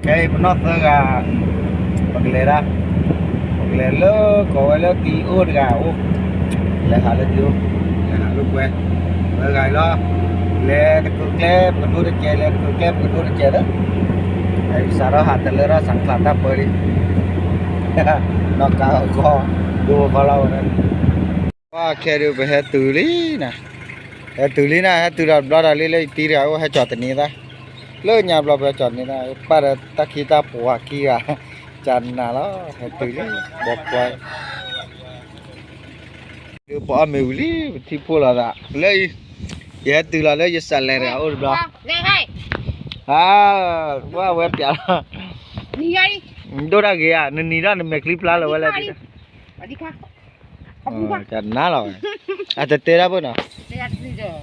ခဲအံၤပနီၢ်သၢဂၤ ပကလဲၤဒၣ်, ပကလဲၤလၢကိးဝဲလၢတံၤအိၣ်တဂၤအိၣ်, လဲၤဟးလၢတံၤအိၣ်, လဲၤဟးလိာ်ကွဲ, သၢဂၤအံၤလီၤ, လဲၤတချုးကျဲပကဒိတကဲး, လဲၤတချုးကျဲပကဒိတကဲးဒီး, စးထီၣ်ဟးတလၢထီၣ် ဆၣ်ချးတၢ်ပၢဒံး, နီၢ်ကါအီၤကီၢ် ဒိၣ်ကီၢ်လီၤဝဲဒၣ်, ခဲဒုးပဟဲတုၤလံနၤ, ဟဲတုၤလံနၤ, ဟဲတုၤဒီးတဘျီဒီးလံလၢယတံၤတဂၤအိၣ် ဟဲကၠီၤတနံၤသၣ်, လၢညါဘျီပဟဲကၠီၤတနံၤသၣ်, ပၢ်ဒီးတၢ်ခံတၢ်ပှၤခံဂၤ, ကနၤလီၤ, ဟဲတုၤလံ, ဘီပှၤ ဒုးပအီၣ်မ့ၤဝံၤလံ ပထံၣ်ဖှိၣ်လီၤသး လၢအံၤ, ယဟဲတုၤလီၤလၢယစးလဲၤတဂၤအိၣ်တဘျီ, အါ, ဝဲဝဲပျးလီၤ, ဒိၣ်တၢ်ဂ့ၤဧါ, နနံၤဒီးနမဲာ်ချံဖျါလီၤဝဲလဲၣ်, ကနၤလီၤဝဲ, အတတဲတၢ်ဘၣ်နီၤ,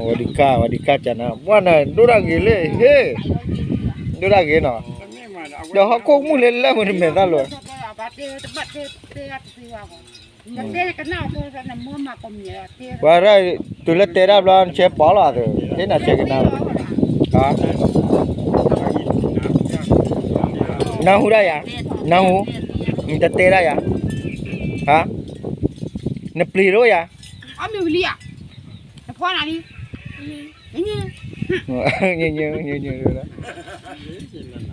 ဝဲဒုးကၢ် ဝဲဒုးကၢ်ကနၤ ပှၢ်န့ၣ် ဒိၣ်တၢ်ဂ့ၤလၢဟ့ၣ်, ဒိၣ်တၢ်ဂ့ၤနီၤ, ဒီးဟီၣ်ခိၣ်မုၢ်လၢလၢမုၢ်တမဲာ်သၣ်လီၤ ပှၤရၣ် တုၤလၢတဲတၢ်ဘျီ နဆဲးပီးလီၤသ့, ဟ့ၣ်နၤဆဲးကနၤ, နၢ်ဟူဒၣ်ယၤ, နၢ်ဟူ, နတတဲဒၣ်ယၤ, နပျံၤတအိၣ်ယၤ,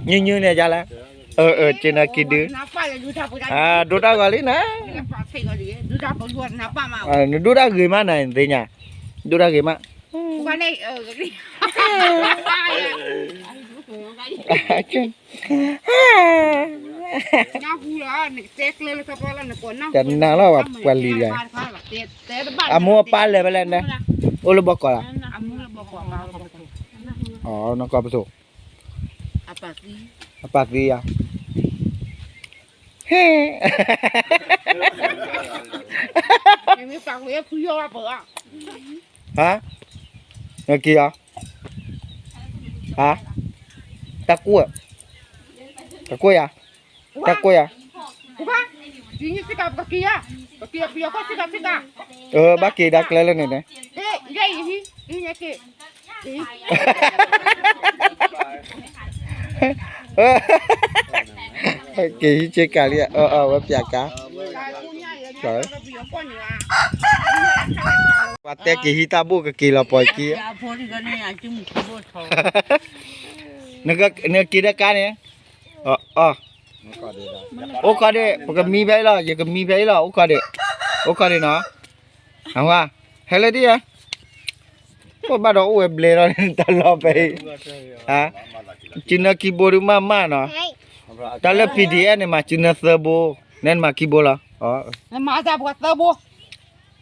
ညံၤညံၤန့ၣ်ယၤလဲၣ်, အၢ အၢ က့ၤနၤက့ၤဒုး, ဒိၣ်တၢ်ဂီၤလံနၤ, နဒိၣ်တၢ်ဂ့ၤမးနၤ နသ့ၣ်ညါ, ဒိၣ်တၢ်ဂ့ၤမး တနၤလီၤ ပှၤလံၤယၤ, အမိၢ်အပၢ်လဲၤဖဲလဲၣ်န့ၣ်, အိၣ်လၢဘီကီးလီၤ, နီၢ်ကီၢ်ပသိး, အပၢ်သံယၤ, ဟ့ၣ် ဟါ, နက့ၤအီၤ, ဟါ, တၢ်ကွၢ်, တၢ်ကွၢ်ယၤ, တၢ်ကွၢ်ယၤ, အၢ ဘၣ်က့ၤဒၣ်ကျဲလၢန့ၣ်န့ၣ်, က့ၤဟံးက့ၤကၤလံ, အၢ အၢ ဝဲပျးကါ, ပှၤတဲက့ၤဟံးတၢ်ဘိၣ်ကက့ၤလီၤပှီၤက့ၤ, နက့ၤဒီးကါန့ၣ်, အိၣ်ခီဒ့ၣ် ပကမံဖဲအံၤလီၤ, ယကမံဖဲအံၤလီၤ, အိၣ်ခီဒ့ၣ်, အိၣ်ခီဒ့ၣ်နီၤ, အဝဲ, ဟဲလၢဒ်ယၤ, ပဘၣ်ဒီးအိၣ်ဝဲဘျဲၣ်လီၤ တၢ်လီၤဖဲအံၤ, စုနၢခံဘိဒုးမးမးနီၤ, တၢ်လၢ P D F န့ၣ်မၤစုနၢသၢဘိ, နဲနမၤခံဘိလီၤ,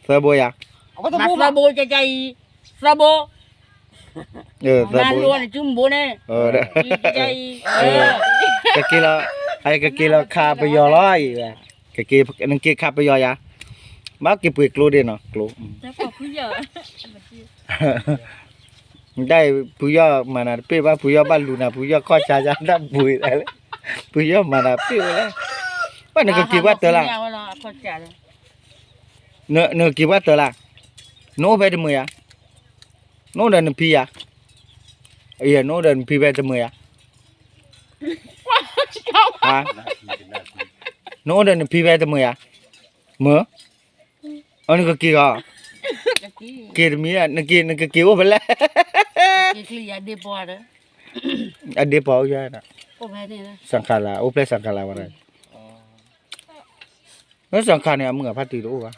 သၢဘိယၤ, သၢဘိ, သၢဘိ, ကက့ၤလီၤ, ကက့ၤလီၤခးပယီၤလီၤအံၤ, နက့ၤခးပယီၤယၤ, ဘၣ်က့ၤပှ့ၤကျိဒ့ၣ်နီၤ ကျိ ဒ်အံၤ ဖုယီၢ်မၤနၤတပ့ၢ်ဘၣ်, ဖုယီၢ်ဘၣ်လူၤနၤ, ဖုယီၢ်ခီၣ်ဆါယၤတၢ်ပှ့ၤဒၣ်လဲၣ်, ဖုယီၢ်မၤနၤတပ့ၢ်ဝဲလဲၣ်, ဘၣ်နကက့ၤပှၢ်တၢၢ်လၢ်, နက့ၤပှၢ်တၢၢ်လၢ်, နအိၣ်ဖဲတမုာ်ယၤ, နအိၣ်ဒီးနဖံယၤ, နအိၣ်ဒီးနဖံဖဲတမုာ်ယၤ, နအိၣ်ဒီးနဖံဖဲတမုာ်ယၤ, မုာ်, အနကက့ၤဂီၤ, က့ၤတမံၤ, နက့ၤ နကက့ၤအိၣ်ဖဲလဲၣ်, အဒ့ပီၢ်, စၣ်ခါလၢ်, အိၣ်ဖဲစၣ်ခါလၢ်ဝဲဒၣ်, လၢစၣ်ခါန့ၣ် အမုာ်အဖါတံၢ်တအိၣ်ဘၣ်,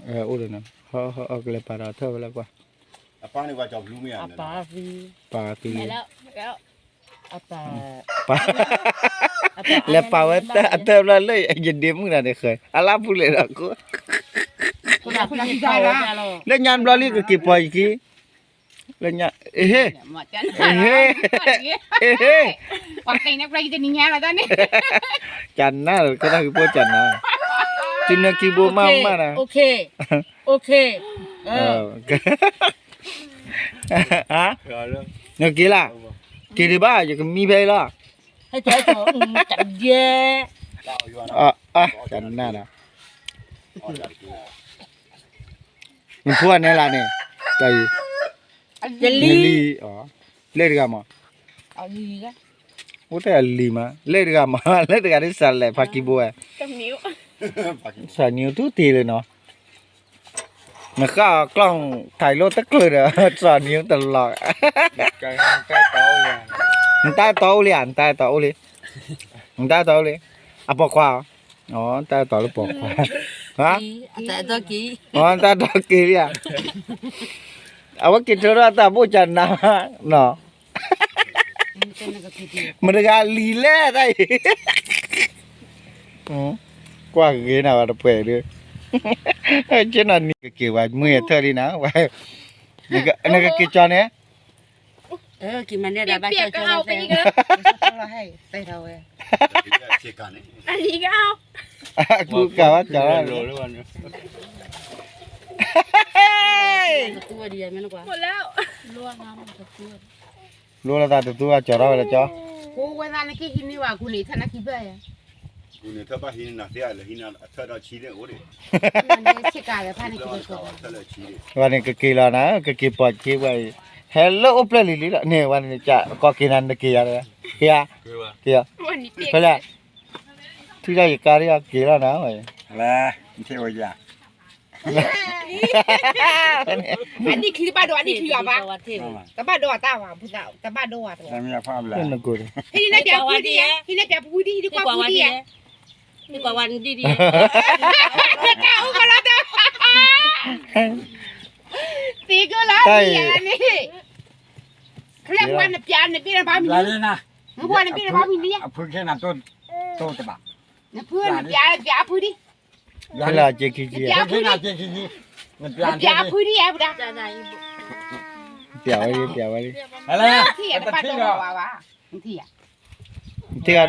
အိၣ်ဒီး, ကလဲၤပာ်ဒီးထၢၣ်ဝဲလၢကွၢ်, ပာ်သံ, လဲၤပာ်ဝဲအတၢၢ်ဘျီလၢယဒ့မုၣ်နၤန့ၣ်ဃဲ, အလၢ်ပူၤလဲၣ်ဒီးကိး, လၢညါဘျီလံကက့ၤပီၤယခံ, လၢညါ, အဟ့ၣ်, အဟ့ၣ်, အဟ့ၣ်, ကနၣ်လီၤ ကနၣ်က့ၤဖိကနၣ်, စုနၢခံဘိမးမးနၤ, နက့ၤလၢ်, က့ၤဒံးဘၣ် ယကမံဖဲအံၤလီၤ, ကနၣ်ဒီး, နဖိအနဲလၢန့ၣ်, တၢ်အံၤ, လံ, လံ, လံတဂၤမး, အိၣ်တ့ၢ်အလံမး, လံတဂၤမး, လံတဂၤဒ်စးလဲၣ် ဖးကံဘိဝဲ, စးနံၤတူၢ်တ့ၢ်လၢနီၤ, နဃၣ်ကျီၢ်ထံးလိၣ်တကျၢၤဒီး စးနံၤတလီၤ, နတၢ်အဲၣ်တီအိၣ်လံဧါ, နတၢ်အဲၣ်တီအိၣ်လံ, နတၢ်အဲၣ်တီအိၣ်လံ, အပိာ်ခွါ, အတၢ်အဲၣ်တီလၢပိာ်ခွါ, အတၢ်အဲၣ်တီက့ၤလံဧါ, အဝဲက့ၤထၢထီၣ်တၢ်ဘိၣ်ကနၤနီၤ မတၤတဂၤလံၤလဲၣ်တၢ်အံၤ, ကွၢ်ဂ့ၤနၤဝဲတပှဲၤဒုး, က့ၤနီၤနံၤကက့ၤဝဲ မုၢ်ယထၢၣ်လံနၤ, နကက့ၤကၠီန့ၣ်, ကူကၤဝဲကၠီ, လိလၢသးတသူအကၠီထီၣ်ဝဲလၢကၠီ, ဝဲန့ၣ်ကက့ၤလီၤနၤ, ကက့ၤပိာ်က့ၤဝဲအံၤ, ဟဲလၢအိၣ်ဖျဲၣ်လံၤလံလီၤ, န့ၣ်ဝဲန့ၣ် ကိးက့ၤနၤနက့ၤယၤတဂၤ, က့ၤယၤ, က့ၤယၤ, ဖဲလဲၣ်, ထံၣ်ထီၣ်ယကါဒ်အက့ၤလီၤနၤ, အနံၣ်ချံတဘၣ်ဒိ အနံၣ်ချံဘၣ်ဘၣ်, တဘၣ်ဒိအတၢ်ဘၣ်, တဘၣ်ဒိအတၢ်, ဟံးန့ၢ်ပျးဖုဒံး, ဟံးန့ၢ်ပျးဖုဒံး, ဟံးန့ၢ်ကွၢ်ဖုဒံး, တၢ်အိၣ်ကလီၤတၢ်, သ့ကလီၤ, န့ၣ်, ခလၢပှၤနပျးနဘ့ၣ်နဘါမံၤ, နဘ့ၣ်နဘါမံၤလံ, နဖုနပျးပျးဖုဒံး, နပျးဖုဒံး, နပျးဖုဒံး, ပျးဝဲ, ပျးဝဲ, ထံၣ်တဘၣ်ဒိဘၣ်, ထံၣ်တဘၣ်ဒိဘၣ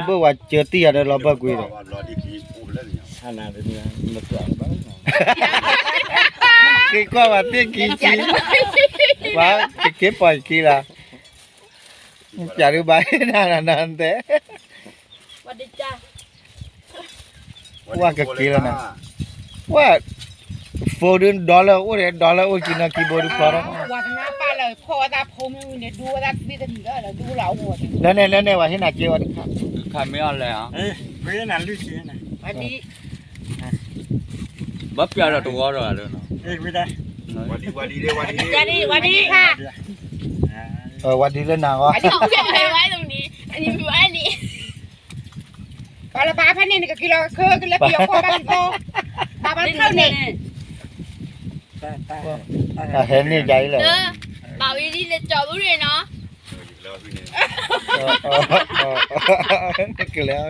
်, ဝဲစၢၤတံၢ်ယၤဒီးလီၤဘၢၣ်ကွံာ်ဒီး, က့ၤကွၢ်ဝဲသ့ၣ်ခံဆံ, ဝဲကက့ၤပိာ်ယခံလီၤ, ပျးဒုးဘၣ်နၤနၤနၤတဲ ဝဲကက့ၤလီၤနၤ, ဝဲ, phone ဒုး dollar အိၣ်ဒီး dollar အိၣ်ကံနီၢ်ကံဘိဒုးဖျီထီၣ်, လၢန့ၣ် လၢန့ၣ် ဝဲဟ့ၣ်နၤက့ဝဲတခါ, ခါမ့ၢ်အီၤလဲၣ်, ဘၣ်ပျးဒီးတဝီဒီးလၢ, ဝဲဒ်လၢနၤဂီၢ်, ပှၤလၢပာ်ဖဲန့ၣ် နကက့ၤလီၤခဲကလၢပယီၤကီၢ်ဘၣ်ကီ, ပာ်ဖဲန့ၣ်, ဟဲန့ၢ်ဒ်အံၤလီၤ, ဘၣ်ဝံၤလံလၢကၠီၤအူရ့ၣ်နီၤ, ကလဲၤ,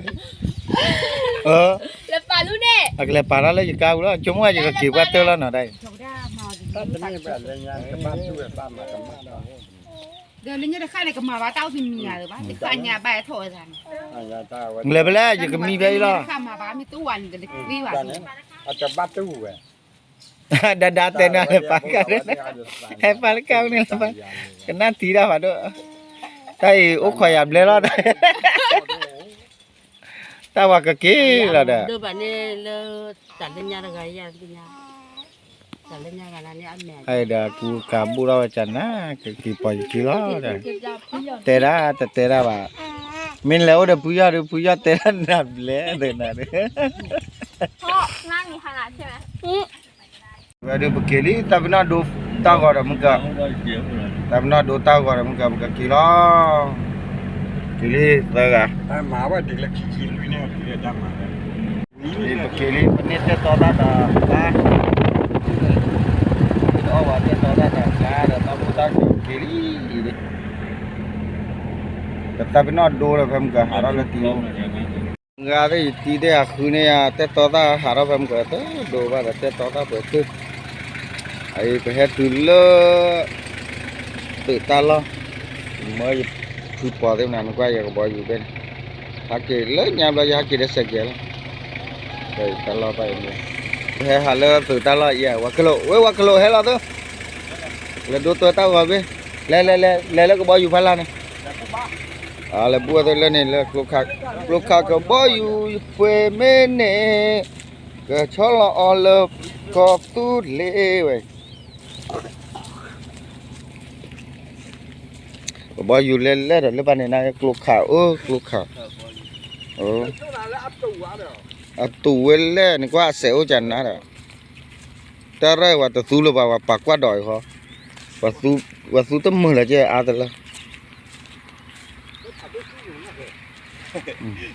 လၢပာ်လူန့ၣ်, အကလဲၤပာ်လီၤလၢယကါပူၤလီၤ, ဆိကမိၣ်ယကက့ၤပှၤတၢၢ်လီၤနီၤဒ်အံၤ ဒီးလၢညါတခါန့ၣ် ကမၤဘၣ်တၢ်အိၣ်တမံၤဂၤလၢၤဘၣ်, တခါညါဘၣ်ဟဲထီၣ်ဝဲသးန့ၣ်, လဲၤဖဲလဲၣ် ယကမံဖဲအံၤလီၤ, တခါမၤဘၣ်မ့ၢ်တအိၣ်ဝဲန့ၣ် ကတသ့ဘၣ်န့ၣ်, အတဘၣ်တူၢ်ဝဲ, ဒါဒါတဲနၤလၢပာ်ကါ, ဟဲပာ်လၢကါန့ၣ်လၢပာ်, ကနၣ်ထံတၢ်ဖးဒိၣ်, တၢ်အံၤအိၣ်ခိးယၤဘျဲလီၤ, တၢ်ဝဲကက့ၤလီၤဒီး ဒိၣ်ဘၣ်န့ၣ်လၢ တၢ်လၢညါတဂၤယၤသ့ၣ်ညါ, တၢ်လၢညါဂၤန့ၣ်အမဲာ်, ဒီးကူကၤဘူၣ်ထီၣ်ဝဲကနၤ, ကက့ၤပိာ်ယခံလီၤဒီး, တဲဒၣ်တတဲဒၣ်ဘၣ်, မ့ၢ်လဲၤအိၣ်ဒီးဖုယီၢ်ဒီး ဖုယီၢ်တဲဒၣ်နၤဘျဲသ့ၣ်နၤဒီး ဝဲဒုးပက့ၤလံ တၢ်ပနီၣ်ဒိတၢ်ဂီၤဒီးမုၢ်က, တၢ်ပနီၣ်ဒိတၢ်ဂီၤဒီးမုၢ်က ပကက့ၤလီၤ, က့ၤလံသၢဂၤ, ပက့ၤလံ ပန့ၢ်တဲတီတၢ်ဒီး, တအီၣ်ဘၣ်တဲတီတၢ်ဒီးကါဒီးတၢ်ဖိတၢ်က့ၤလံ, ပတၢ်ပနီၣ်ဒိဒီးဖဲမုၢ်က ဟးထီၣ်လၢတံၤ မုၢ်ဂၤသ့ၣ် ယတံၤသ့ၣ်အဃုန့ၢ်ယၤ တဲတီတၢ်ဟးထီၣ်ဖဲမုၢ်က တဒိဘၣ်ဒီးတဲတီတၢ်ပှဲၤထၢၣ်, အအံၤပဟဲတုၤလၢ သုးတၢ်လီၢ်, မၢယဖုပိာ်သ့ၣ်မနုၤ နကွၢ်ယကဘီယူၤဖဲန့ၣ်, ဟးက့ၤလၢညါဘျီ ယဟးက့ၤဒီးစဲးကဲၤလီၤ, တၢ်လီၢ်ဘၣ်အံၤန့ၣ်, ပဟဲဟးလၢသုးတၢ်လီၢ်အံၤ ဝဲကလိာ် ဝဲဝဲကလိာ်ဟဲလီၤသု, လဲၤဒိတွဲတၢ်ဂီၤဘ့ၣ်, လဲၤလဲၤလဲၤလဲၤလၢကဘီယူၤဖးလၢ်န့ၣ် လဲၤဘူၣ်ဝဲသုလၢန့ၣ် လၢကျိခါကဘီယူၤ ယပှ့ၤမ့ၢ်န့ၣ် ကဆီလီၤအီၤလၢကီၢ်သူလ့ၤဝဲ, ကဘီယူၤလဲၣ်လဲၣ်ဒီး လၢပၢ်န့ၣ်နၤ ကျိခးအိၣ်ကျိခး, အတူၢ်ဝဲလဲၣ်န့ၣ် ကွၢ်အစဲးအိၣ်ကနၤဒီး, တၢ်ရဲၣ်ဝဲတသူလၢၤဘၣ် ဝဲပာ်ကွၢ်ဒီးအံၤဃီ, ဝဲသူတမုာ်လၢၤကဲအါတလၢ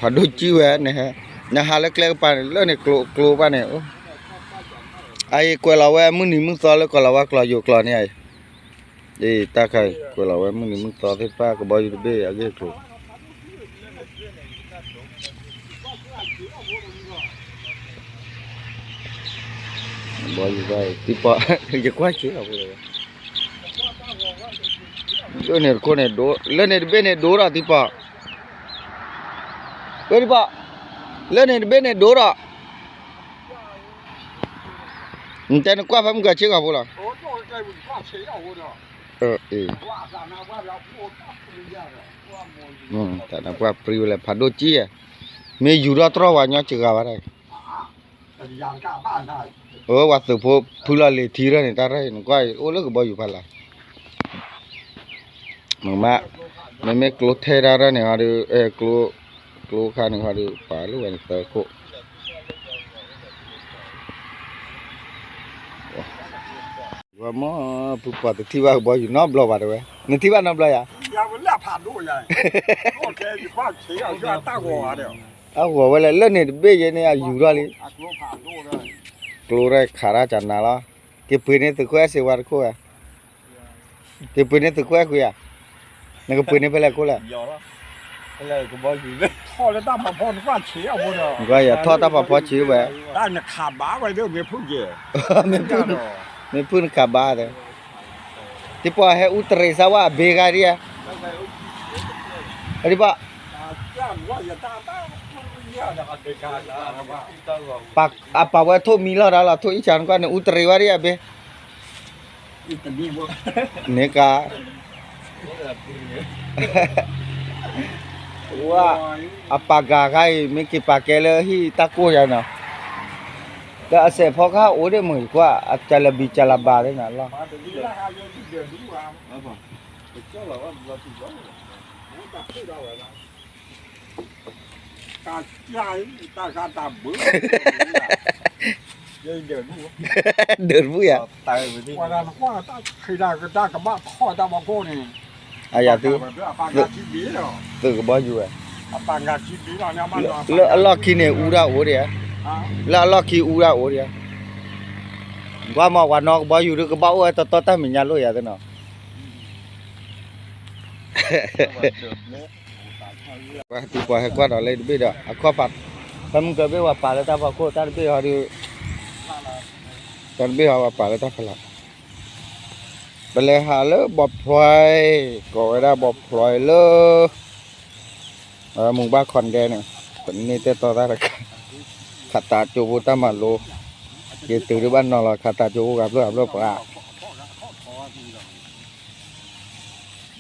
ဖးဒိၣ်ကံၣ်ဝဲ, နဟးလၢကျဲကပၤန့ၣ် လၢန့ၣ်ကျိကျိဘၣ်န့ၣ်, အအံၤကွဲးလီၤဝဲမုၢ်နံၤမုၢ်သီလၢကီၢ်လီၤဝါကျိာ်ယိာ်ကျိာ်န့ၣ်အံၤ, အံၤတၢ်ခါအံၤ ကွဲးလီၤဝဲမုၢ်နံၤမုၢ်သီသ့ၣ်တဖၣ် ကဘီယူၤတဘ့ၣ်အဂ့ၢ်အကျိၤ ဘီယူၤဘၣ်အံၤ သံပီ, ယကွၢ်က့ၤအီၤဖိလီၤ, လၢန့ၣ်တခိၣ်န့ၣ်ဒိ, လၢန့ၣ်တဘ့ၣ်န့ၣ်ဒိဒီးသံပီ, ဝဲသံပီ, လၢန့ၣ်တဘ့ၣ်န့ၣ်ဒိဒီး, နတဲနကွၢ်ဖဲမုၢ်ကဆ့ကီၢ်ဖိလီၤ, အ့ၣ်, တၢ်နပှၢ်ပြံဝဲလဲၣ် ဖးဒိၣ်ကံၣ်ဧါ, မ့ၢ်ယူၤထီၣ်တြီၢ်ဝဲညီစှၤဂၤဘၣ်တၢ် အၢ ဝဲသုးဖိဖုလီၤလံာ်ထံရၢၢ်န့ၣ် တၢ်ရၢၢ်အံၤ နကွၢ်အံၤ အိၣ်လၢကဘီယူၤဖးလၢ်, မ့မ့ၢ်ကျိထဲတၢ်ရၢၢ်န့ၣ်ဟီဒီး, ကျိ, ကျိခါန့ၣ်ဟီဒီး ပာ်လၢဝဲန့ၣ်သၢခိၣ် ဝဲမ့ၢ် ဖုပှၤတထံၣ်ဘၣ်ကဘီယူၤနီတဘျီဘၣ်တဲဝဲ, နထံၣ်ဘၣ်နီတဘျီယၤ, အဂီၤဝဲလဲၣ် လၢန့ၣ်တဘ့ၣ်ယဲန့ၣ် အယူၤထီၣ်လံ, ကျိရဲၣ်ခးတၢ်ကနၤလီၤ, က့ၤပှ့ၤန့ၢ်သုးခိၣ်အဲၣ်စ့ဝါတခိၣ်ဝဲ, က့ၤပှ့ၤန့ၢ်သုးခိၣ်အဲၣ်ခွံဧါ, နကပှ့ၤန့ၢ်ဖဲလဲၣ်ခိၣ်လဲၣ် ကွၢ်ယၤထီၣ်တၢ်ဖးဖီဆံးဝဲ, မ့ၢ်ဖုၣ်နခးဘါဒီး, သံပှၢ်ဟဲအူတရံးစါဝဲအဘ့ဂၤဒံးဧါ, ဒံးပှၢ်, အပာ်ဝဲထိၣ်မံလီၤဒီးလီၤ ထိၣ်အံၣ်စၢ်နကွၢ်န့ၣ် အူတရံးဝဲဒံးဧါဘ့, န့ၣ်ကါ ဝဲ, အပာ်ကၤခါအံၤ မ့ၢ်က့ၤပာ်ကဲလၢဟံၣ်တၢ်ကိၢ်ယါနီၤ, ဒီးအစဲးဖီကဟၣ်အိၣ်ဒၣ်မုာ်ကွၢ် အကလဘံကလဘါသ့ၣ်နီၤလီၤ, ဒၢးတဘူၣ်ယၤ, အယၤသု, သုးကဘီယူၤဝဲ, လၢအလီၢ်ခံန့ၣ်အူဒၣ်အိၣ်ဒံးဧါ, လၢအလီၢ်ခံအူဒၣ်အိၣ်ဒံးဧါ, ကွၢ်မ့ၢ်ပှၤနီၢ်ကဘီယူၤဒုးကဘၣ်အိၣ်ဝဲတီတီတၢ်မဲာ်ညါလိၣ်ယၤသ့ၣ်နီၤ ပှၤဟဲကွၢ်ဒီးလၢတဘ့ၣ်ဒီး အခီၣ်ဖး, ဖဲမုၢ်ကဘ့ၣ်ဝဲပာ်လၢတၢ်ဖီခိၣ် တၢ်တဘ့ၣ်ဟီဒီး, တၢ်တဘ့ၣ်ဟီဝဲပာ်လၢတၢ်ဖီလာ်, ပလဲၤဟးလၢဘီဖျီ, ကိးဝဲဒၣ်ဘီဖျီလၢ မူဘၣ်ခီၣ်ဒဲန့ၣ်, ပန့ၢ်တဲတီတၢ်တခါ, ခးတးကၠိဖိတၢ်မၤလိ, ယတုၤဒုးဘၣ်နီၤလီၤ ခးတးကၠိဖိဂၤဖျၢၣ်ဂၤဖျၢၣ်ပှၤ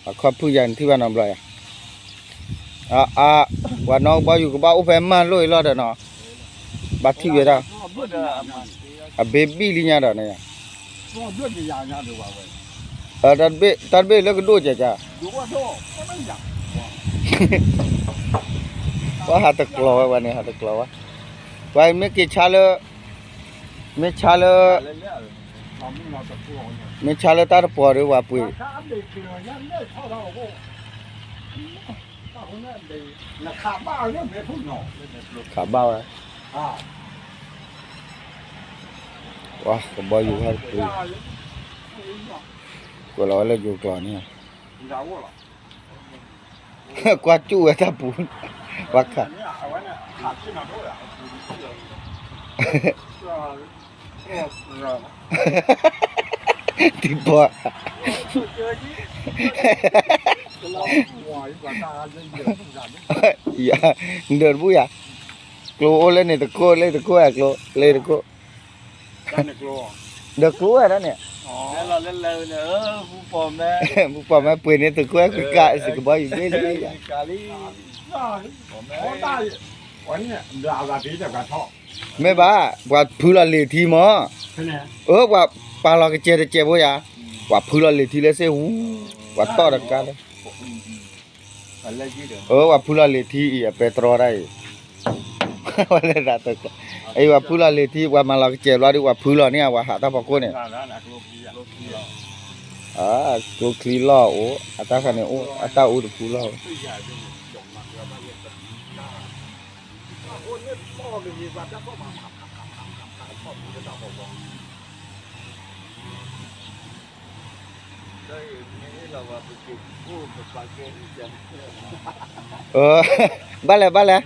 အခီၣ်ဖုၣ်ယၤနထံၣ်ဘၣ်နီတဘျီယၤ, အါ, ပှၤနီၢ်ကဘီယူၤကဘၣ်အိၣ်ဖဲမၢလိၣ်အံၤလီၤဒီးနီၤ, ဘၣ်ထံၣ်ဝဲဒၣ်, အဘ့ဘံၣ်လံညါဒီးန့ၣ်ယၤ, တၢ်တဘ့ၣ်လၢကဒိၣ်ကဲကါ, ပှၤဟးတကျီၤဝဲ ပှၤန့ၣ်ဟးတကျီၤဝဲ, ပှၤမ့ၢ်က့ၤဆါလၢ, မ့ၢ်ဆါလၢ, မ့ၢ်ဆါလၢတၢ်တပီၤဒီးပှၤပှ့ၤ ခးဘၣ်ဝဲ, ပှၤကဘီယူၤဟဲတပူၤ, ကွဲးလီၤဝဲလၢယိၤကျိာ်န့ၣ်, ကွၢ်ကၠူၣ်ဝဲတၢ်ပူၤ, ပှၤခး, တံၤပှၤ ဒၢးတဘူၣ်ယၤ, ကျိအိၣ်လၢန့ၣ်တခိၣ် လၢတခိၣ် ကျိ လၢတခိၣ်, ဒီးကျိဝဲဒၣ်န့ၣ်, မူပီၣ်မ့ၢ်ပှ့ၤန့ၢ်သုးခိၣ်အဲၣ်ခွံကး စ့ၢ်ကဘီယူၤဘ့ၣ်လံယၤ, မ့ၢ်ဘၣ် ပှၤဖုလီၤလံာ်ထံမး, အၢ ပှၤပာ်လီၤကစဲးတစဲးဖိယၤ, ပှၤဖုလီၤလံာ်ထံလၢစ့ၢ်ဟူ, ပှၤတီၢ်တကါလၢ အဝဲဖုလီၤလံာ်ထံအံၤ အပဲတြီတၢ်အံၤ, ဝဲလၢဒၣ်တ, အံၤဝဲဖုလီၤလံာ်ထံ ပှၤမၤလီၤကစဲးဘျီဒီး ပှၤဖုလီၤန့ၢ် ပှၤဟးတၢ်ဖီခိၣ်န့ၣ်, ကျိချံလီၢ်အိၣ် အတၢ်ခါန့ၣ်အိၣ် အတၢ်အူတဖုလီၢ် ဘၣ်လဲၣ်ဘၣ်လဲၣ်,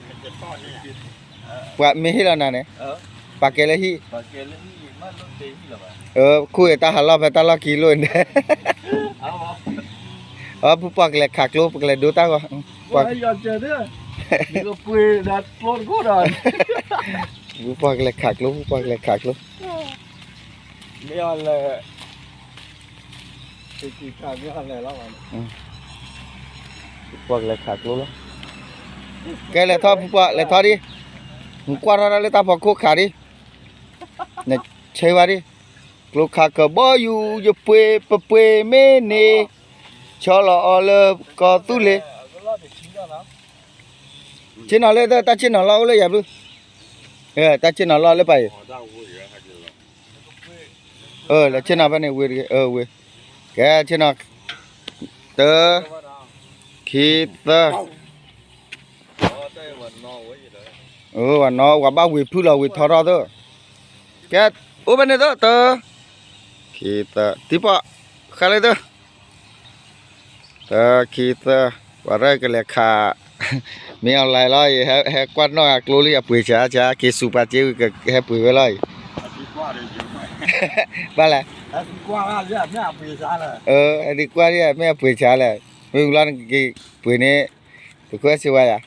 ပှၤမ့ၢ်ဟ့ၣ်လီၤနၤန့ၣ်, ပာ်ကဲလၢဟံၣ်, ခိၣ်အံၤတၢ်ဟးလီၢ်ဖဲတၢ်လီၢ်ခံလိၣ်န့ၣ်, အဖုပှၤကလဲၤခးကျိ ပကလဲၤဒိတၢ်ဂီၤ, ဖုပှၤကလဲၤခးကျိ ဖုပှၤကလဲၤခးကျိ, မ့ၢ်အီၤလဲၣ် ပှၤကလဲၤခးကျိလီၤ, ကဲလဲၤထီၣ်ဖုပှၤလဲၤထီၣ်ဒံး, နကွၢ်ထီၣ်တၢ်လၢတၢ်ဖီခိၣ်ခးဒံး, နဆဲဝဲဒံး, ကျိခးကဘီယူၤ ယပှ့ၤပပှ့ၤမ့ၢ်န့ၣ်, ဆီလီၤအီၤလၢကီၢ်သူလ့ၤ, ဆ့ၣ်နီၤလၢတၢ်ဆ့ၣ်နီၤလီၢ် အိၣ်လၢယၤဘျုး, တၢ်ဆ့ၣ်နီၤလီၢ်လၢပၢ်အံၤ လဲၤဆ့ၣ်နီၤဖဲန့ၣ်ဝ့ၢ်တဂ့ၤ, ဝ့ၢ်, ကဲဆ့ၣ်နီၤ, တၢ, ခံ, သၢ, ဝၤနီၤ ဝၤဘၣ်ဝ့ၢ်ဖုၣ်လီၤဝ့ၢ်ထီထီၣ်သၢ, ကဲ, အိၣ်ဖဲန့ၣ်သၢ, တၢ, ခံ, သၢ, တံပီၣ်, ဃါလၢသၢ တၢ ခံ သၢ, ပှၤရဲၣ်ကလဲၤခး, မ့ၢ်အီၤလဲၤလီၤ ဟဲကွၢ်နီၣ်အကျိလံ အပှ့ၤဆါဆါ က့ၤစူးပာ်စ့ဝံၤ ကဟဲပှ့ၤဝဲလီၤအံၤ, ဘၣ်လဲၣ်, ဟဲဒံကွၢ်ဒံး မ့ၢ်အပှ့ၤဆါလဲၣ်, မ့ၢ်ဝံၤလီၤနက့ၤပှ့ၤန့ၣ်, သုးခိၣ်အဲၣ်စ့ဝါယၤ,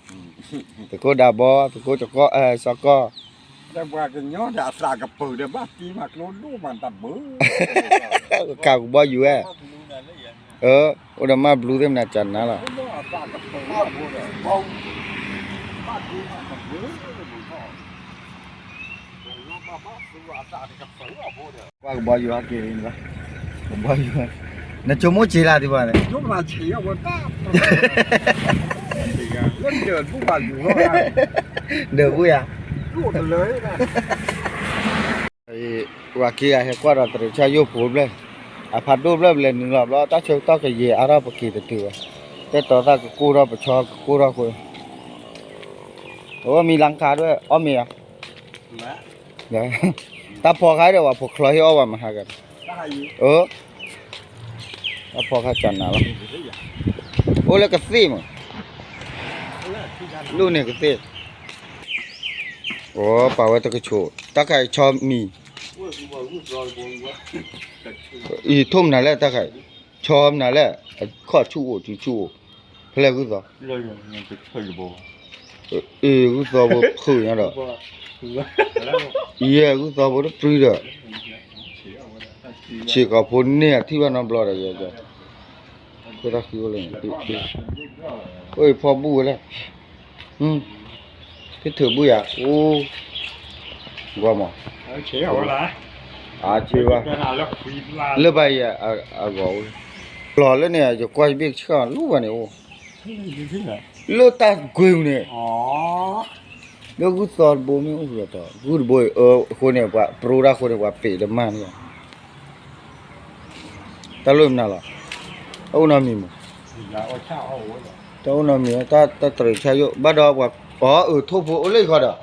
သုးခိၣ်ဒးဘီ သုးခိၣ်စီၤကီၢ် ခးကဘီယူၤဝဲ, အိၣ်ဒီးမၢ်ဘျူးသ့ၣ်မနုၤကနၤလီၤ, ကွၢ်ကဘီယူၤဟဲက့ၤလံ, ကဘီယူၤ, နဆိကမိၣ်စ့လၢဒံးဘၣ်န့ၣ်, ဒၢးဘူၣ်ယၤ ပှၤက့ၤဂၤဟဲကွၢ်ဒီးတရံးဆၣ်ယိၣ်ဖိဘျဲၣ်, အဖးဒိၣ်ဘျဲၣ်ဘျဲၣ်နုာ်လီၤဘျီ တၢ်ဆၢကတီၢ်ကယံာ်အါထီၣ်ပက့ၤတတုၤဘၣ်, တဲတီၤသၣ်ကကိၢ်ထီၣ်ပဆီကကိၢ်ထီၣ်ဃိ, အဝဲမံလၢခါဒွဲၣ် အီၣ်မ့ၤဧါ, တၢ်ဖီခါဒီးပှၤဖိချီဟ့ၣ်အီၣ်ပှၤမဟါက, တၢ်ဖီခါကနၤလီၤ, အိၣ်လၢကသ့ၣ်မး, လူၢ်န့ၣ်ကသ့ၣ်, အိၣ်ပာ်ဝဲတကဆိး တၢ်ခါအံၤဆီမံၤ, အံၤထိၣ်မနုၤလဲၣ် တၢ်ခါအံၤ, ဆီမနုၤလဲၣ်, ခီၣ်ဆူၣ်အိၣ် ဆူၣ်ဆူၣ်အိၣ်, ဖဲလဲၣ်ဂုၢ်သီ, အ့ၣ် ဂုၢ်သီဖိဖုၣ်ညါဒီး, အံၤ ဂုၢ်သီဖိတပြံဒီး, ဆံးကီးဖိန့ၢ်အထံၣ်ဘၣ်နီတဘျီဒီး, အိၣ်အံၤဖီဘူၣ်ဝဲလဲၣ်, ဖ့ထုးဘူၣ်ယၤ, အိၣ်, ကွၢ်မး, အါဆ့ဘၣ်, လၢဘၣ်ယၤအဂီၢ်အိၣ်, လီၤလၢန့ၣ် ယကွၢ်ယဘ့ၣ်ဆၢၣ်လူဘၣ်န့ၣ်အိၣ်, လၢတၢ်ကွ့ၢ်န့ၣ်, လၢဂုၢ်သီတဘိမ့ၢ်အိၣ်ဒီး ဂုၢ်တဘိအံၤအဃိန့ၣ် ပှၤပြိတၢ်ဃိန့ၣ် ပှၤပ့းတမၢ်န့ၣ်လီၤ, တၢ်လိၣ်မနုၤလီၤ, တၢ်အိၣ်နီတမံၤမး, တၢ်အိၣ်နီတမံၤ တၢ်တရံးဆၣ်ယိၣ် ဘၣ်ဒီးပှၤ, အၢ ထိၣ်ဖိအိၣ်လၢယခီဒီး,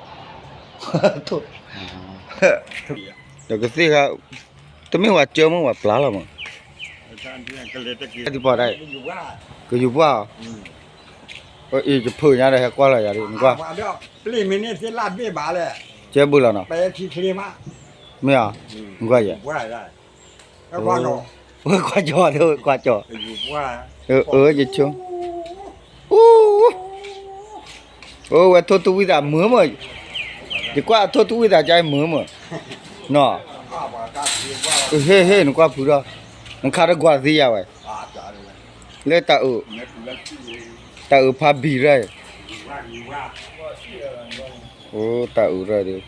ဒီးကသ့ၣ်ခါ, တမ့ၢ်ပှၤစၢမ့ၢ်ပှၤပျၢ်လီၤမး, ဒ်ပှၤဒၣ်, ကယူၤပှၢ်အီၤ, အံၤယဖုးညါဒီးဟဲကွၢ်လီၤယၤဒ် နကွၢ်, စဲဘုးလီၤနီၤ, မ့ၢ်ဧါ, နကွၢ်ယၤ, ဝဲကွၢ်ကၠီၤ ဝဲကွၢ်ကၠီၤ, ယဆိ, အိၣ်, အိၣ်ဝဲထိၣ်သူဝံသးမုာ်မး, ယကွၢ်အထိၣ်သူဝံသးကါမုာ်မး, နီၤ, ဟ့ၣ်ဟ့ၣ် နကွၢ်ဖုးထီၣ်, နခါတကွၢ်သံယၤဝဲ, လၢတၢ်အုး, တၢ်အုးဖးဘံၣ်ရၢၢ်, အိၣ်တၢ်အုးရၢၢ်ဒီး,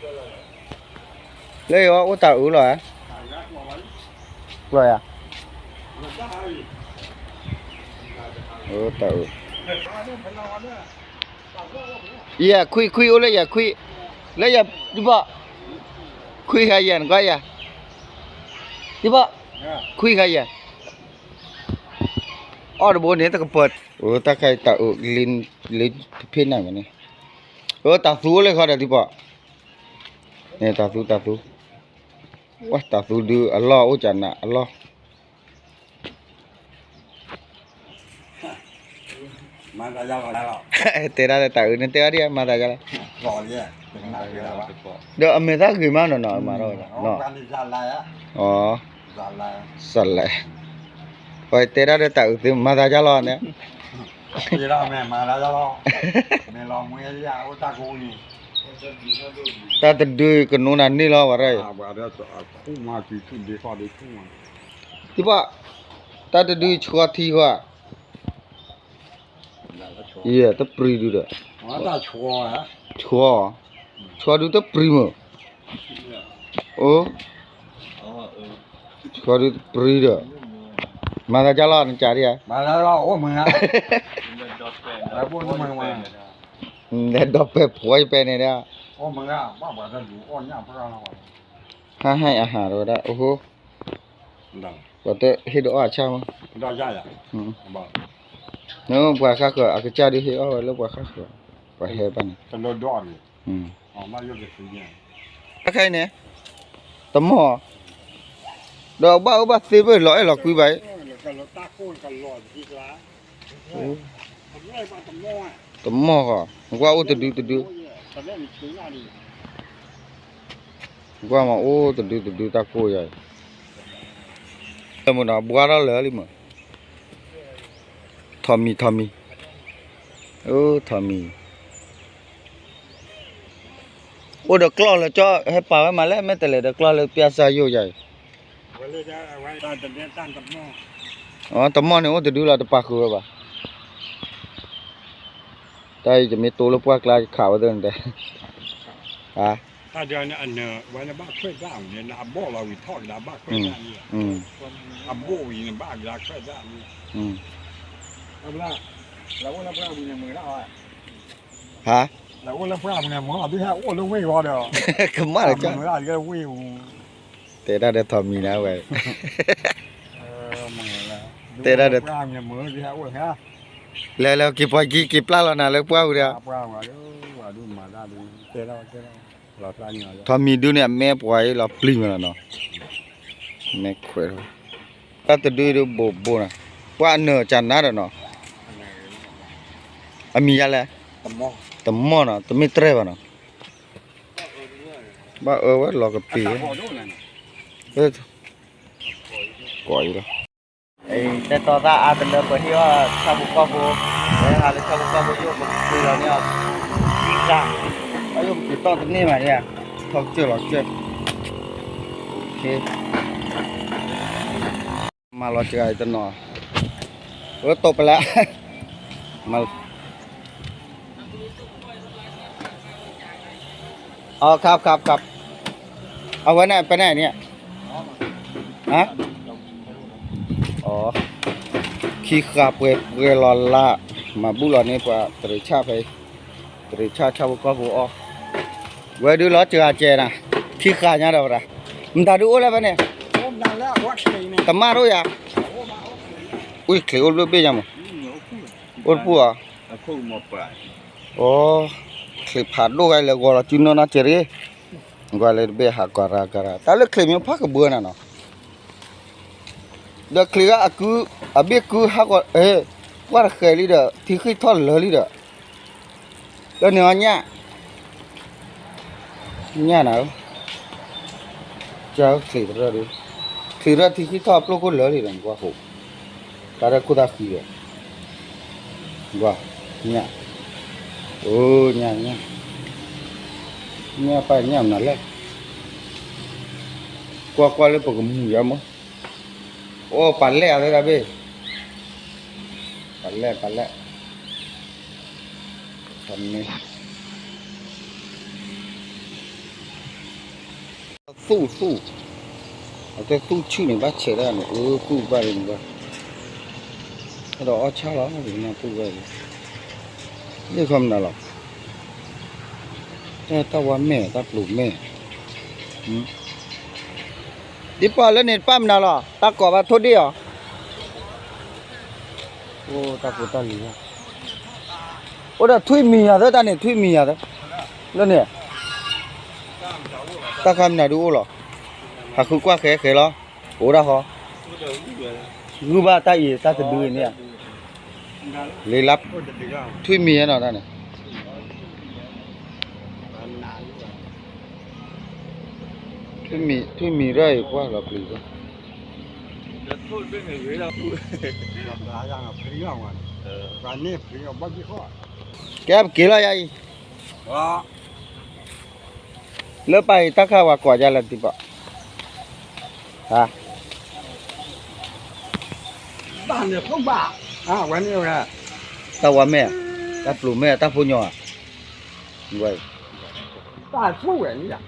လၢအံၤအိၣ်တၢ်အုးလီၤဧါ, လီၤဧါ, တၢ်အုး ယဲၢ်ခွံခွံအိၣ်လၢယဲၢ်ခွံ, လၢယဲၢ်တဘီ, ခွံဃာ်ယဲၢ်နကွၢ်ယဲၢ်, တဘီ, ခွံဃာ်ယဲၢ်, အီၣ်တဘိန့ၣ်တကပၤ, အိၣ်တၢ်ခါအံၤတၢ်အုးလ့တဖ့နၤမ့ၢ်န့ၣ်, အိၣ်တၢ်သူအိၣ်လၢခီဒီးတဘီ, န့ၣ်တၢ်သူတၢ်သူ, ဝဲတၢ်သူဒုးအလီၢ်အိၣ်ကနၤအလီၢ် တဲဒၣ်လၢတၢ်အုးန့ၣ်တဲအီၤဒ်မၤသးယါလီၤ, ဒီးအမဲာ်သၣ်ဂ့ၤမးနီၤနီၤ အမၤထီၣ်ဝဲဒၣ်, အ, စလဲ, ပှၤတဲဒၣ်လၢတၢ်အုးသ့မၤသးယါလီၤန့ၣ်, တၢ်တဒုကနိးနၤန့ၢ်လီၤဝဲဒၣ်အံၤ, တဘၣ်, တၢ်တဒုဆှီထံဃီ ယဲၢ်တပြံဒုဒီး, ဆှီ, ဆှီဒုတပြံမး, အိၣ်, ဆှီဒုတပြံဒီး, မၤသးကၢ်လီၤနကၢ်ဒံးဧါ, လဲၤဒီးပဲာ်ဖှီၣ်ယပဲာ်န့ၣ်ဒီး, ဟါဟါအဟးဒီးဝဲဒၣ်, အိၣ်ဟိ, ပှၤတဟ့ၣ်ဒီးအီၣ်အဆၣ်မး, ပှၤဃၣ်ဃၢၤအကစၢ်ဒုးဟ့ၣ်အီၣ်ဝဲလၢပှၤဃၣ်ဃၢၤ, ပှၤဟဲဘၣ်န့ၣ်, တၢ်ခဲအံၤန့ၣ်, တမီၢ်, ဒီးဘၣ်အိၣ်ဘၣ်သ့ဘၣ်လီၤအဲၣ်လီၤကွံဘၣ်အံၤ, တမီၢ်ဃီ, နကွၢ်အိၣ်တဒုတဒု, ကွၢ်မၤအိၣ်တဒုတဒုတၢ်ကိၢ်ယၤအံၤ, မ့ၢ်နီၤ ဘှါထီၣ်လၢာ်လံမး, ထီးမံၤထီးမံၤ, အိၣ်ထီးမံၤ, အိၣ်ဒီးကျီၢ်လၢကၠီ ဟဲပာ်ဝဲမးလဲၣ် မ့ၢ်တလဲၤဒီးကျီၢ်လၢပျၢ်စၢ်ယိၣ်ယၤအံၤ, တမီၢ်န့ၣ်အိၣ်တဒုလီၤ တပာ်ဃုာ်ဝဲဘၣ်, တၢ်အံၤယမ့ၢ်တိလၢပှၢ်ကျါယခးဝဲသ့ၣ်န့ၣ်တဲ, ဟါ ဟါ, ကမၣ်လၢကၠီ, တဲဒၣ်ဒီးထီးမံၤနၤဝဲ, တဲဒၣ်ဒီး, လဲၤလဲၤက့ၤပှၤက့ၤက့ၤပျၢ်လီၤနၤလၢပှၢ်ပူၤဒီး, ထီးမံၤဒုန့ၣ် အမဲပှၤအံၤလီၤပျံၤမးလီၤနီၤ, မဲခွဲး, တၢ်တဒုဒုဘိးဘိနၤ, ပှၤအနၢၤကနၤဒီးနီၤ, အမံၤယါလဲၣ်, တမီၢ်နီၤ တမ့ၢ်တြဲၤဘၣ်နီၤ, ဘၣ်အၢဝဲလီၤကပ့ၤ, ကိးအံၤလီၤ, တဲတီသၣ်အါတလၢပှၤဟ့ၣ်အီၣ်ဆၣ်ဖိကီၢ်ဖိ, ဝဲဟးလၢဆၣ်ဖိကီၢ်ဖိယိၣ်ပကပ့ၤလီၤန့ၢ်အီၤ, ခံဃာ်, အယိၣ်ပက့ၤတီၢ်တန့ၢ်ဘၣ်န့ၣ်, ထီကစၢၢ်လီၤကစၢၢ်, မၤလီၤစှၤအံၤတနီၤ, ဝဲတိာ်ပလဲ, မၤလီၤ အီ ခပ် ခပ် ခပ်, အဝဲန့ၣ် ပနဲၣ်န့ၣ်, အ, ခံဃာ်ပှဲၤပှဲၤလီၤလၢ်, မၤဘူၣ်လီၤန့ၢ်ပှၤတရံးဆၣ်ဖဲ, တရံးဆၣ်ဆၣ်ဖိကီၢ်ဖိအီၣ်, ဝဲဒုးလီၤစှၤကဲနၤ, ခံဃာ်ညါဒီးဝဲဒၣ်, မတၤဒုးအိၣ်လၢဖဲန့ၣ်, တမၣ်တအိၣ်ယၤ, အိၣ်ချံးအိၣ်ဘျုးဘ့ၣ်ညါမး, အိၣ်တပူၤဧါ အိ, ချံးဖးဒိၣ်ဂၤလဲၤဂီၤလီၤစုနီၢ်နီၢ်ကဲရ့, ကွၢ်လၢတဘ့ၣ်ဟးကီၤရၤကီၤရၤ တၢ်လၢချံးမ့ၢ်ဖးကဘၢနၤနီၤ, ဒီးချံးဂၤအကု, အဘ့ၣ်ကုဟးကီၤ, ကွၢ်တဃဲၤလံဒီး ထံဃံၢ်ထီၣ်လၢာ်လံဒီး, လၢန့ၣ်အီညၣ် ညၣ်နၤဧၢ, ကၢချံးတရၢၢ်ဒု, ချံးတရၢၢ်ထံဃံၢ်ထီၣ်ပျိၢ်ခိၣ်လၢာ်လံဒီး နကွၢ်ဃိ, တၢ်ရဲၣ်ခိၣ်သၣ်ဃံဒီး, ကွၢ်, ညၣ်, အိ, ညၣ်, ညၣ်, ညၣ်ပၢ်ညၣ်မနုၤလဲၣ်, ကွၢ်ကွၢ်လၢပကမူၤယါမး, အိ ပာ်လဲၣ်အသးတၢ်ဘ့ၣ်, ပာ်လဲၣ် ပာ်လဲၣ် သူၣ်သူၣ်, အကဲသူၣ်ဆူၣ်န့ၣ် ဘၣ်ဆဲးဒၣ်န့ၣ် အသူၣ်ဘၣ်န့ၣ်ဘၣ်, ဒီးအီၣ်ဆၣ်လီၤ နၢ်ပူၤဝဲအံၤ, ယခီမနုၤလီၤ, တၢ်ဝါမဲာ် တၢ်ပျိာ်မဲာ်, ဒ်ပှၤလၢန့ၣ်တပၣ်မနုၤလီၤ တၢ်ကိးဘၣ်ထိၣ်ဒ့ၣ်အီၤ, အိၣ်တၢ်ဖိတၢ်လံၤ, အိၣ်ဒီးထွံၣ်မံၤယၤသၢတၢ်န့ၣ် ထွံၣ်မံၤယၤသၢ, လၢန့ၣ်, တၢ်ခါမနုၤဒုအိၣ်လီၤ, ဟးဃုကွၢ်ဃဲဃဲလီၤ, အိၣ်ဒၣ်ဟီ, ဂုၢ်ဘၣ်တၢ်အံၤတၢ်တဒုအံၤန့ၣ်, လံလါ, ထွံၣ်မံၤနီၤတၢ်န့ၣ် ထွံၣ်မံၤရၢၢ်အံၤပှၢ်လီၤပျံၤ, ကဲပက့ၤလီၤယၤအံၤ, လၢပၢ်အံၤတၢ်ခါဝဲကိးယၤလၢတံၤပီၣ်, တၢ်ဝါမဲာ်, တၢ်ပျိာ်မဲာ် တၢ်ဖိညီဧါ,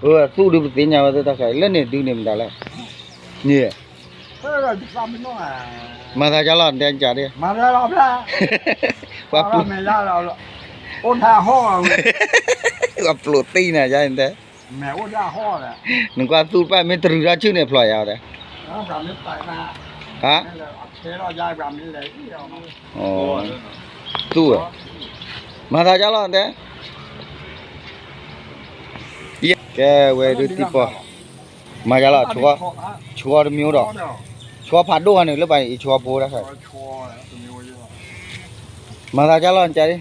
ဝဲ, သူၣ်ဒုပသ့ၣ်ညါဝဲသ့ၣ်တၢ်ခါ လၢန့ၣ်ဒုန့ၣ်မတၤလဲၣ်, န့ၣ်, မၤသးဒ်လီၤ နတဲကဒ်, ပှၤ, ပှၤပျိာ်သ့နၤယါတဲ, နကွၢ်သူၣ်တဖၣ်မ့ၢ်တရုၤထီၣ်ဆူၣ်န့ၣ်ဖျိးယါတဲ, ဟါ, သူၣ်ဝဲ, မၤသးဒ်လီၤတဲ ကဲဝဲဒုးတံၤပီၢ်, မၤယါလီၤ, ဆှီတမံၤဒီး, ဆှီဖးဒိၣ်ဂၤန့ၣ် လၢပှၤအံၤဆှီဖိတၢ်ဃဲ, မၤသးဒ်လီၤက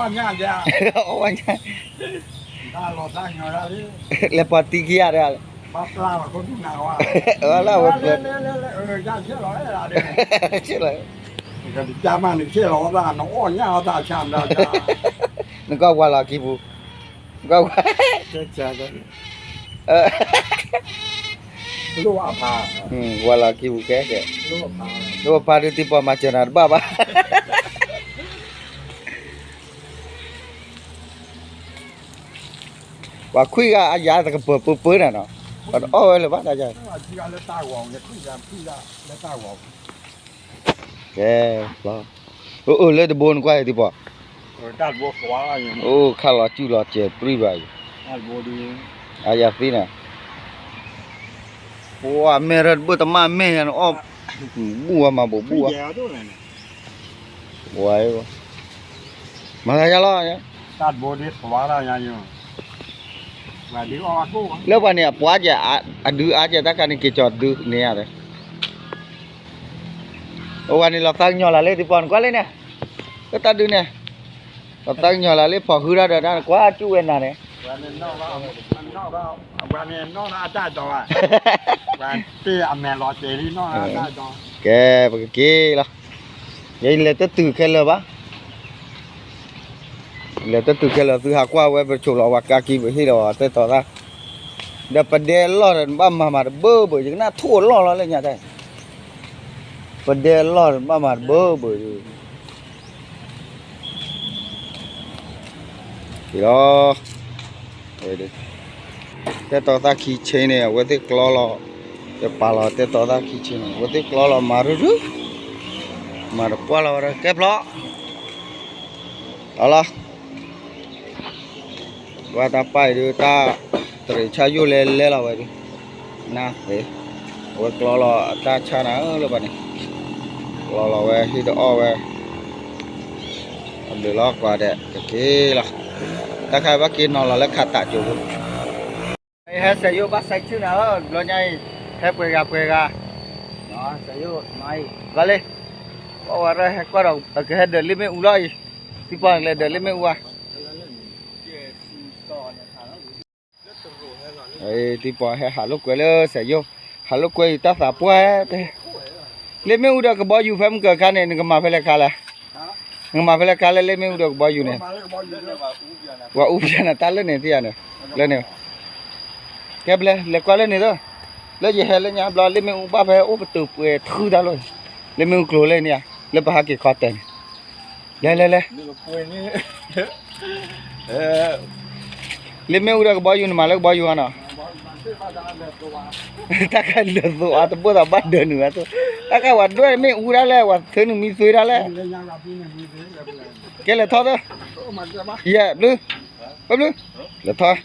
ဒ်, အီၣ်ဝဲညါ, လဲၤပှၤတံၤခံဂၤတဂၤ, လၢဝဲပျၢၤ, ဆ့ၣ်လီၤ, နကွၢ်ဝၤလီၤခံပူၤ, ဝၤလီၤခံပူၤကဲကဲ, လၢပှၤဖါဒုးတံၤပီၢ်မၤစၢၤနၤတဘၣ်ဘၣ် ပှၤခွံဂၤအယၤတကပၢၤပၢၤပၢၤနၤနီၤ, ပှၤတအီၣ်ဝဲလၢၤဘၣ်တၢ်ယၤ, ကဲ, အိၣ်အိၣ်လၢတဘိနကွၢ်အံၤတံၤပီၢ်, အိၣ်ခါလီၤစုၣ်လီၤစဲၤပြံဘၣ်အံၤ, အယၤသ့နၤ, ပှၤမဲာ်ရၢတဘၣ်တမၣ်မဲာ်ယၤနအီၣ်, ဘူၣ်ဝဲမၤဘိးဘူၣ်ဝဲ ဝဲ, မၤသးယါလီၤ, လၢပှၤန့ၣ်အပှၤကဲ, အဒုးအါကဲတၢ်ခါန့ၣ်က့ၤကၠီၤဒုးန့ၢ်ယၤ, အဝဲန့ၣ်လီၤသးကညီၤလၢ်လၢတံၤပီၢ်နကွၢ်လၢန့ၣ်, လၢတၢ်ဒုးန့ၣ်, လီၤသးကညီၤလၢ်လၢဖီၣ်ဃုတၢ်ဒီးတၢ်နကွၢ်ကၠူၣ်ဝဲနၤန့ၣ် ကဲ, ပကက့ၤလီၤ, ယလဲၤတတုၤခဲလၢာ်ဘၣ်, လဲၤတတုၤခဲလၢာ်သုဟးကွၢ်ဝဲပဆိးလီၤဝဲကါကံပဟ့ၣ်လီၤဝဲသဲၣ်တီၤသၣ်, ဒီးပဒဲလီၢ်ဒီးနဘၣ်မၤမၤတဘၢဘၢ ယကနၣ်ထိၣ်လီၢ်လီၤလၢညါတဲ, ပဒဲလီၢ်ဒီးနဘၣ်မၤတဘၢဘၢ လီၤ, သဲၣ်တီၤသၣ်ခံဆ့န့ၣ် အဝဲသ့ၣ်ကျီလီၤ, ယပာ်လီၤသဲၣ်တီၤသၣ်ခံဆ့န့ၣ် အဝဲသ့ၣ်ကျီလီၤမၤရုရု, မၤတပှၢ်လီၤဝဲဒီးကဲဖျီ, လီၤလီၤ, ဝဲတၢ်ပၢ်အံၤဒုးတၢ်တရံးဆၣ်ယိၣ်လဲလဲလီၤဝဲဒုး, နၢ်သ့, အဝဲကျီလီၤအတၢ်ဆၣ်နၤလၢပှၤန့ၣ်, ကျီလီၤဝဲဟံၣ်တအီၣ်ဝဲ အဘျုးလီၤကွၢ်ဒဲး ကက့ၤလီၤ, တၢ်ခါဘၣ်က့ၤနီၤလီၤလၢခးတးကၠိဖိ, ဟဲစဲးယိၣ်ဘၣ်စဲးဆူၣ်နၤဧၢ တဘျီညါအံၤ, ဟဲပှဲၤဂၤပှဲၤဂၤ, စဲးယိၣ်မၤအံၤ ဘျီလံ, ပဝဲရၢဟဲကွၢ်ဒီး ကဟဲဒၢးလ့ၣ်မ့ၣ်အူလီၤအံၤ, သံပှၢ်လဲၤဒၢးလ့ၣ်မ့ၣ်အူဧါ သံပှၢ်ဟဲဟးလိာ်ကွဲလၢစဲးယိၣ်, ဟးလိာ်ကွဲအံၤတၢ်သးပှၢ်, လ့ၣ်မ့ၣ်အူဒီးကဘီယူၤဖဲမုၢ်ကၢၤခါန့ၣ် နကမၤဖဲလဲၣ်ခါလဲၣ်, နကမၤဖဲလဲၣ်ခါလၢလ့ၣ်မ့ၣ်အူဒီးကဘီယူၤန့ၣ်, ပှၤအူဖျဲးနၤတၢ်လၢန့ၣ်သ့ၣ်ယၤန့ၣ်, လၢန့ၣ်, ကဲဘျဲလဲၤကွၢ်လၢန့ၣ်သၢ, လၢယဟဲလၢညါဘျီလ့ၣ်မ့ၣ်အူဘၣ်ဖဲအိၣ်ပတုာ်ပှဲၤထုတၢ်လိၣ်, လ့ၣ်မ့ၣ်အူကျိၤလၢန့ၣ်ဧါ, လၢပဟးက့ၤခီတဲာ်န့ၣ်, လဲၤလဲၤလဲၤ လ့ၣ်မ့ၣ်အူဒီးကဘီယူၤန့ၣ် မၤလၢကဘီယူၤဧါနီၤ, တၢ်ခါလၢာ်သိးအတဘိၣ်သးဘၣ်ဒၢးနုာ်ဝဲသိး, တၢ်ခါဝဲဒွဲၣ်မ့ၣ်အူဒၣ်လဲၣ် ဝဲသၢနုာ်မံသွ့ဒၣ်လဲၣ်, ကဲလဲၤထီၣ်သၢ, ယဲၢ်ဘျုး, ပဘျုး, လဲၤထီၣ်,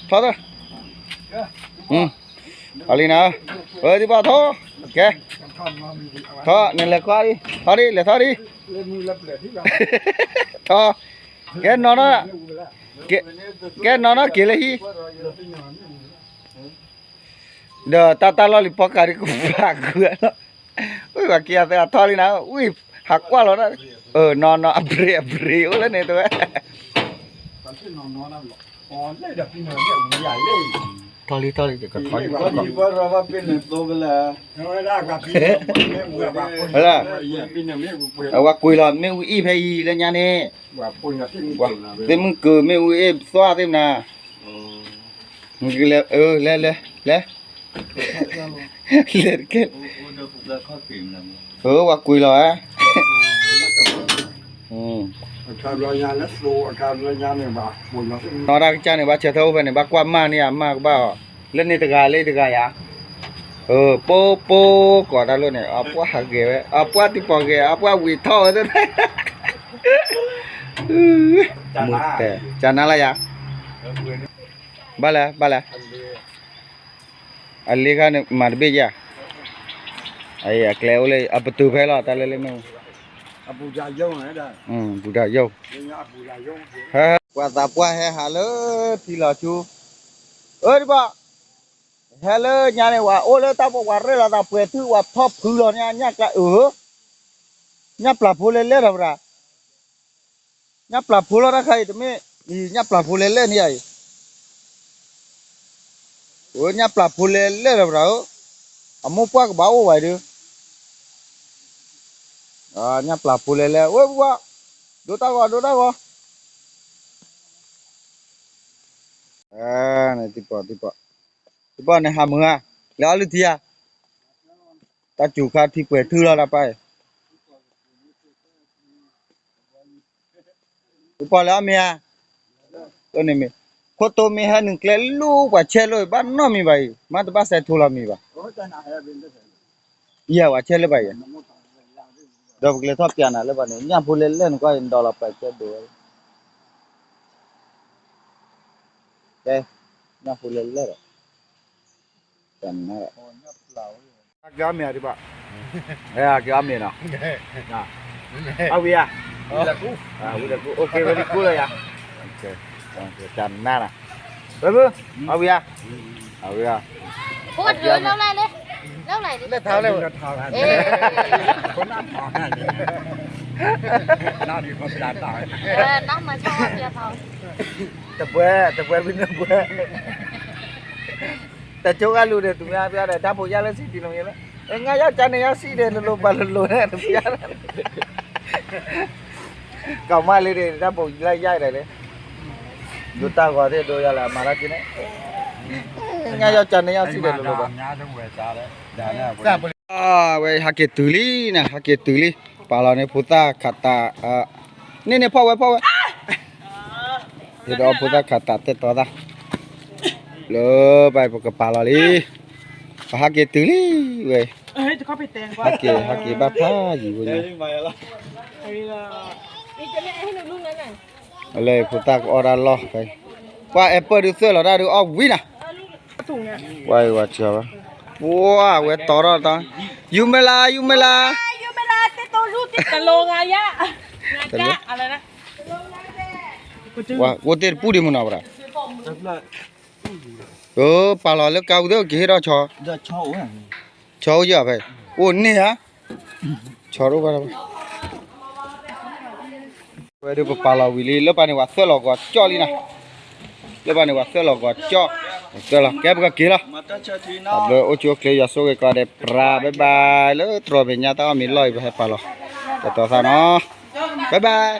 ထီၣ်သၢ, ထီၣ်လံနၤ, ဝဲသ့ၣ်ဘၣ်ထီၣ်, ကဲ, ထီၣ် နလဲၤခွါဒံး ထီၣ်ဒံး လဲၤထီၣ်ဒံး, ထီၣ်, ကဲနီၤနီၤ, ကဲနီၤနီၤက့ၤလၢဟံၣ် ဒီးတၢ်တၢ်လီၢ်လံၤပီကးဒ်ကပၤကွံာ်လီၤ, ဝံၤပှၤက့ၤအသးထီၣ်လံနၤ, ဝံၤဟးကွၢ်လီၤ, နီၤနီၤ အဘြ့း အဘြ့းအိၣ်လၢန့ၣ်တဝဲ, ထီၣ်လံထီၣ်လံ ကထီၣ်လံ, အဝဲကွံာ်လီၤ မ့ၣ်အူအ့ၣ်ဖဲအံၤလၢညါန့ၣ်, သ့ၣ်မုၣ်ကၢၤမ့ၣ်အူအ့ၣ်သွၣ်သ့ၣ်မနၤ လဲၤ, လဲၤ, လဲၤတက့ၢ်, ဝဲကွံာ်လီၤဧါ, နီၢ်တၢ်ကစၢ်န့ၣ် ဘၣ်ဆၢထၢၣ်အိၣ်ဖဲန့ၣ် ဘၣ်ကွၢ်မၢ်န့ၢ်အမၢ်ကဘၣ်အီၤ, လၢန့ၣ်တဂၤလၢတဂၤယၤ, ပိပိကိးတၢ်လိၣ်န့ၣ် အပှၢ်ဟးဂဲၤဝဲ အပှၢ်တံၢ်ပီၣ်ဂဲၤ အပှၢ်ဝံၤထီၣ်ဝဲ, မူတဲ ကနါလၢယၤ, ဘၣ်လဲၣ် ဘၣ်လဲၣ် အလ့ခါန့ၣ် မၤတဘ့ၣ်ယၤ, အကျဲအိၣ်လၢ အပတုာ်ဖဲလီၤ တၢ်လၢလၢမ့ၣ်အူ, ဘူးဒၣ်ယိၣ်, ပှၤသးပှၢ်ဟဲဟးလၢထံလီၤဆူ, အၢ ဒံးဘၣ်, ဟဲလၢညါန့ၣ် ဝဲအိၣ်လၢတၢ်ပီၣ် ဝဲရဲၣ်လီၤသးပှဲၤထူၣ် ဝဲထီၣ်ဖုလီၤန့ၣ် ညၣ်ကျါအၢ, ညၣ်ပျၢ်ဖိလဲၤလဲၣ်ဒီးပရၤ ညၣ်ပျၢ်ဖိလီၤတၢ်ခါအံၤတမ့ၢ်, ညၣ်ပျၢ်ဖိလဲၤလဲၣ်န့ၣ်အံၤ, ညၣ်ပျၢ်ဖိလဲၤလဲၣ်ဒီးပရၤဧၢ, အမိၢ်ပှၢ်ကဘၣ်အိၣ်ဝဲဒုး, ညၣ်ပျၢ်ဖိလဲၤလဲၣ် ဝဲပှၢ်, ဒိတၢ်ဂီၤ ဒိတၢ်ဂီၤ, တံၢ်ပီၢ် တံၢ်ပီၢ်, တံၢ်ပီၢ်န့ၣ်ဟးမုာ်ဧါ, လဲၤအီၣ်လုၢ်ထံဧါ, တၢ်စူၤခါထံပှဲၤထူၣ်လီၤတၢ်ပၢ်အံၤ ပှၤလဲၤအီၣ်မ့ၤဧါ, န့ၣ်မ့ၢ်, ခိၣ်တိမ့ၢ်ဟဲနုာ်ကျဲလူၤ ပှၤဆဲးလိာ်အံၤ ဘၣ်နီတမံၤဘၣ်အံၤ မ့တဘၣ်စဲးထိလီၤမံၤဘၣ်, ယဲၢ်ပှၤဆဲးလၢၤဘၣ်ယဲၢ်, ဒီးပကလဲၤထီၣ်ပျးနၤလၢၤဘၣ်န့ၣ် ညၣ်ဖိလဲၤလဲၣ်နကွၢ်အံၤ နဒီးလီၤပှၤဆဲးဒိးဝဲ, ကဲ, ညၣ်ဖိလဲၤလဲၣ်ဒီး ကဲအီၣ်မ့ၤဒံးဘၣ်, ကဲအီၣ်မ့ၤနီၤ, အဝံၤဧါ, ဝံၤလၢကူ, ဝံၤလၢကူလီၤယၤ, တၢ်နါနီၤ, အဝံၤဧါ, အဝံၤဧါ, လၢထါလၢ, တပှဲၤ, တပှဲၤဝံၤနပှဲၤ တကၠိဂၤလူၤဒီး သူများပြောတယ် ဓာတ်ပုံရိုက်လို့ရှိတယ်လို့ ငါယောက်ျားနှစ်ယောက်ရှိတယ် လိၤလိၤပာ်လိၤလိၤန့ၣ် တပျၢ်န့ၣ် ကောင်မလေးတွေ ဓာတ်ပုံလိုက်ရိုက်တယ်လေ ဒိတၢ်ဂီၤသ့ၣ်ဒိယၤလၢအမၤထီၣ်က့ၤန့ၣ် ငါယောက်ျားနှစ်ယောက်ရှိတယ် လိၤလိၤပာ် အဝဲဟးက့ၤတုၤလံန့ၣ် ဟးက့ၤတုၤလံ ပာ်လီၤန့ၣ် ဖိသၣ်ခးတး န့ၣ်န့ၣ် ဖီၣ်ဝဲ ဖီၣ်ဝဲ ဒီးဖိသၣ်ခးတးတဲတီသၣ် လၢပပကပာ်လီၤလံ ပဟးက့ၤတုၤလံဝဲ ဟးက့ၤ ဟးက့ၤဘၣ်ဖးယံၤဖိညါ လၢဖိသၣ်ကအီၣ်တၢ်လီၢ်ဖဲ ကွၢ်အဲပၢၢ်ဒုးသၢၣ်လီၤတၢ်ဒုးအီၣ်ဝံၤနၤ ဝဲဝဲထီဝဲ ပှၢ်ဝဲတီထီၣ်တၢ် ယူမ့ၢ်လါ ယူမ့ၢ်လါ တလိၤငါယါ ဝဲ အိၣ်တ့ၢ်တပူၤဒံးမနုၤဝဲဒၣ် ပာ်လီၤလၢကါဝံၤသ့ၣ်ကဟ့ၣ်ထီၣ်ဆီ ဆီအိၣ်ယဲၢ်ဖဲ အိၣ်န့ၢ်ဧါ ဆီတအိၣ်ဘၣ် ဝဲဒုးပပာ်လီၤဝံၤလံ လၢပှၤန့ၣ် ပှၤသၢၣ်လီၤကီးကၠီၣ်လံနၤ လၢပှၤန့ၣ် ပှၤသၢၣ်လီၤကီးကၠီၣ် သၢၣ်လီၤ ကဲပကက့ၤလီၤ တၢ်ဘျုးအိၣ်ဆူၣ်အိၣ်ချ့ ယွၤဆိၣ်ဂ့ၤကီးဒဲး ပြၢ် bye bye လၢတြီၤမဲာ်ညါတၢ်အီၣ်မ့ၤလီၢ်အံၤ ပဟဲပာ်လီၤ တတီၤသၣ်နီၤ bye bye